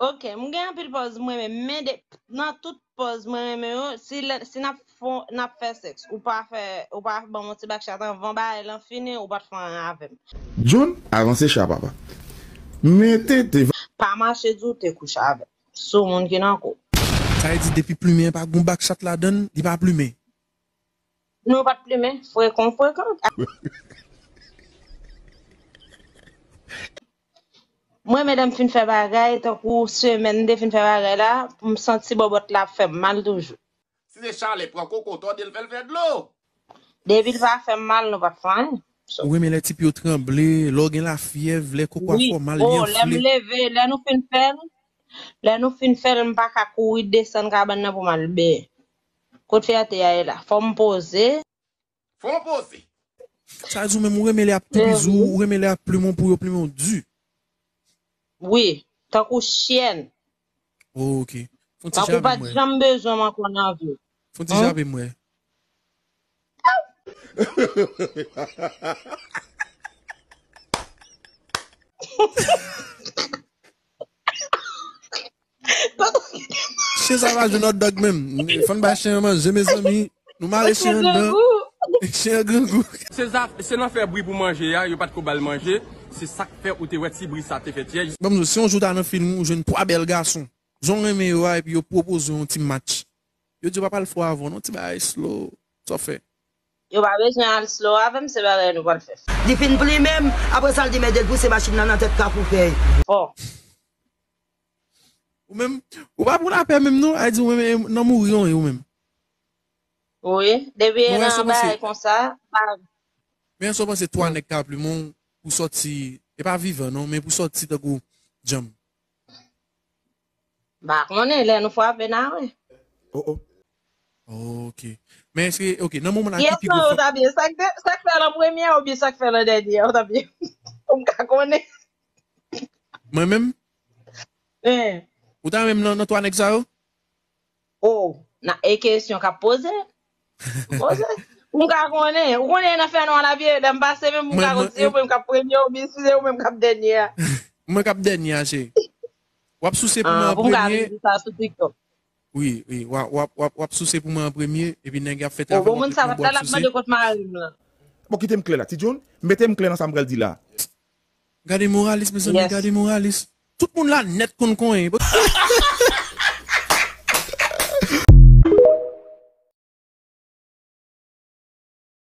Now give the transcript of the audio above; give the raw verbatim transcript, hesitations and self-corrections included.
Ok, m gen anpil pòz mwen renmen, men de, nan tout pòz mwen renmen yo, si, lè, si n ap fon, n ap fè sèks, ou pa fè, ou pa ban m yon ti bak chat anvan bagay lan fini, ou pa t fè anyen avè m. John, avanse cha papa. Mete devan. Pa mache di w te kouche avè m. Sou moun ki nan kou. Sa vle di depi plimen an pa gon bak chat ladan l, li pa plimen. Nou pa t plimen, frekan, frekan. Mwen, menm lè m fin fè bagay, tankou semèn m te fin fè bagay la, m santi bòbòt la ap fè m mal toujou. Si se chalè, pran koko, tòde l, fè l fè dlo. Depi l pa fè m mal, nou pa t fè anyen. Ou renmen lè tip yo tranble, lè w gen lafyèv, lè koko a fè w mal, li anfle. Wi. O, lè m leve, lè nou fin fè l, lè nou fin fè l, m pa ka kouri desann kabann nan pou m al benyen. Kot fyète a ye la? Fò m poze. Fò m poze. Sa vle di ou menm ou renmen lè y ap toupizi w, ou renmen lè y ap plimen w pou yo plimen w di. Wi, tankou chyèn. Oh, ok. Fon ti jape m wè. Tankou w pa t janm bezwen m ankò nan vi w. Fon ti jape m wè. Chen sa pa jwenn hot dog menm. Fò n bay chen an manje, mezanmi. Nou mare chen an anndan. Chen an grangou. Se zaf-, se nan fè bri pou manje a, yo pa t ko ba l manje. Se sa k fè ou te wè ti bri sa te fèt yè. Ban m di w, si yon jou w ta nan fim, ou jwenn twa bèl gason. Jan w renmen yo a, epi yo pwopoze w yon ti match. Yo di w pa pral fò avè w non, ti bagay slow. Sa w fè? Yo pa bezwen al slow avè m, se bagay nou pral fè. Li fin plimen m, apre sa l di mèt l pouse machin nan nan tèt Kafou Fèy. Fò. Ou menm, ou pa pou lapè menm non, a di ou menm, e, nan mouri w ye ou menm. Wi, depi e nan bagay konsa, pa. Men èske w panse twa nèg ka plimen w pou sòti, e pa vivan non, men pou sòti tankou djanm? M pa konnen, lè nou frape n a wè. Oh, oh. Ok. Men èske, ok, nan moman la, ki pi gwo fòs? Sa k te, sa k fè l an premye oubyen sa k fè l an dènye? Ou ta byen. Ou m ka konnen. Mwen menm? Hein. Ou ta menm nan, nan twa nèg sa yo? Oh, na, e kesyon k ap poze. Poze. Pou m ka konnen. Ou konnen nan fè nou an apye, lè m pase menm pou m ka konnen si se ou menm k ap premye oubyen si se ou menm k ap dènye a. Mwen k ap dènye a, cheri. W ap souse pou mwen an premye. Ah, pou m ka vin di sa sou TikTok. Wi, wi, w ap, w ap, w ap, w ap souse pou mwen an premye, epi nèg y ap fè travay, w ap mete yon bòl souse. Bon, moun sa pa t la ap mande kot mari m lan. Bon, kite m klè la, Ti John, mete m klè nan sa m pral di la. Gade moralis, mezanmi, gade moralis. Tout moun la nèt konn konyen.